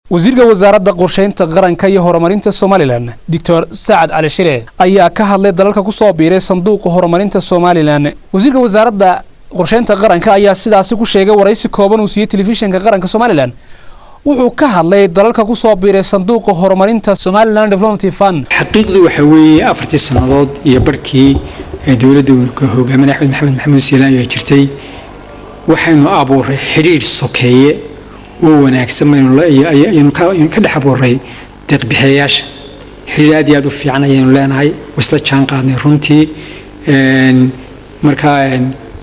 Wasiirka Wasaaradda Qorshaynta Qaranka iyo Horumarinta Somaliland, Doctor Sacad Cali Shire, ayaa ka hadlay dalalka ku soo biiray Sanduuqa Horumarinta Somaliland. Wasiirka Wasaaradda Qorshaynta Qaranka ayaa sidaasi ku sheegay waraysi kooban uu siiyey Telefishinka Qaranka Somaliland. Wuxuu ka hadlay dalalka ku soo biiray Sanduuqa Horumarinta, Somaliland Development Fund. Xaqiiqdu waxaa weeye, 4-tii sannadood iyo barhkii ee dowladda hogaaminay Axmed Maxamed Maxamuud Siilaan ayaa jirtay, waxaynu abuuray xidhiidh sokeeye oo wanaagsan baynu ka dhex abuuray deeqbixiyayaasha. Xidhiidh aad iyo aad u fiican ayaynu leenahay, isla jaan qaadnay runtii. Marka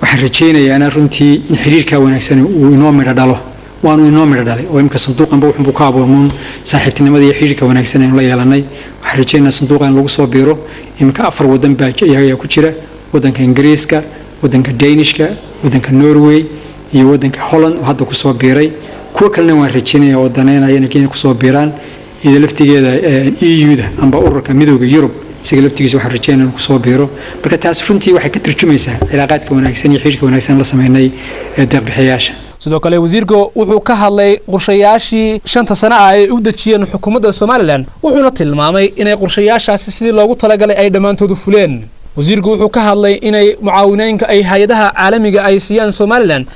waxaan rajaynayaana runtii in xidhiidhkaa wanaagsan uu inoo midho dhalo, waanu inoo midho dhalay, oo imika sanduuqanba wuxunbuu ka abuurmuun saaxiibtinimada iyo xidhiidhka wanaagsan aynu la yeelanay. Waxaan rajaynayaa sanduuqa in lagu soo biiro. Imika afar wadan baa ayaa ku jira: wadanka Ingiriiska, wadanka Danishka, wadanka Norway iyo wadanka Holland oo hadda kusoo biiray. Kuwo kalena waan rajaynaya oo daneynaya inay kusoo biiraan. Iyada laftigeeda EU-da amba ururka Midooda Yurub, isaga laftigiisa waxaan rajaynaya inuu kusoo biiro. Marka taas runtii waxay ka turjumaysaa cilaaqaadka wanaagsan iyo xidhiidhka wanaagsan la sameynay deeqbixiyayaasha. Sidoo kale wasiirku wuxuu ka hadlay qorshayaashii 5-ta sano ah ay u dejiyeen xukuumadda Somaliland, wuxuuna tilmaamay inay qorshayaashaasi sidii loogu talagalay ay dhammaantoodu fuleen. Wasiirku wuxuu ka hadlay inay mucaawinooyinka ay hay-adaha caalamiga ay siiyaan Somaliland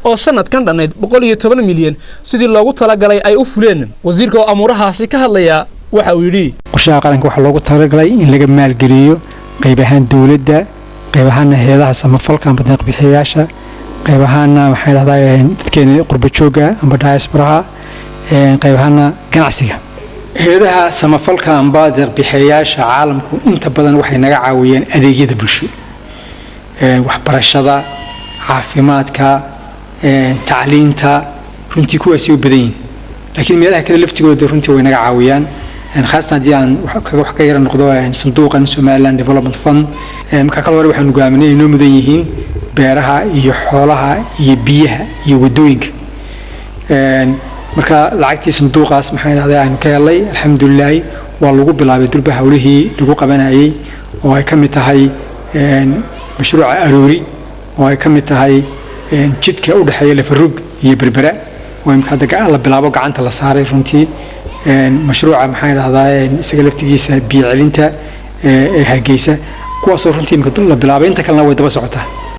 oo sanadkan dhannayd 110 milyan sidii loogu talagalay ay u fuleen. Wasiirka oo amuurahaasi ka hadlaya waxa uu yidhi: Qorshaha qaranka waxaa loogu talagalay in laga maalgeliyo qayb ahaan dowladda, qayb ahaana hay-adaha samafalka amba deeqbixiyayaasha, qayb ahaana, waxaan dhahdaa, dadkeena qurba joogga amba diasporaha, qayb ahaana ganacsiga. Hay-adaha samafalka amba deeqbixiyayaasha caalamku inta badan waxay naga caawiyeen adeegyada bulsho, waxbarashada, caafimaadka, tacliinta, runtii kuwaasi u badan yihin. Laakiin meelaha kale laftigooda runtii way naga caawiyaan, khaasatan haddii aan wax ka yara noqdo sanduuqan Somaliland Development Fund. Marka kale hore waxaanu go'aaminay inay noo mudan yihiin beeraha iyo xoolaha iyo biyaha iyo waddooyinka. Marka lacagtii sanduuqaas, maxaan idhahdaa, aynu ka helnay, alxamdulilaahi, waa lagu bilaabay durba hawlihii lagu qabanayay, oo ay ka mid tahay mashruuca Aroori, oo ay ka mid tahay jidka u dhexeeya Lafarug iyo Berbera, oo imika hadda la bilaabo, gacanta la saaray runtii. Mashruuca, maxaan idhahdaa, isaga laftigiisa biyo celinta ee Hargeysa, kuwaasoo runtii imika la bilaabay. Inta kalena way daba socotaa.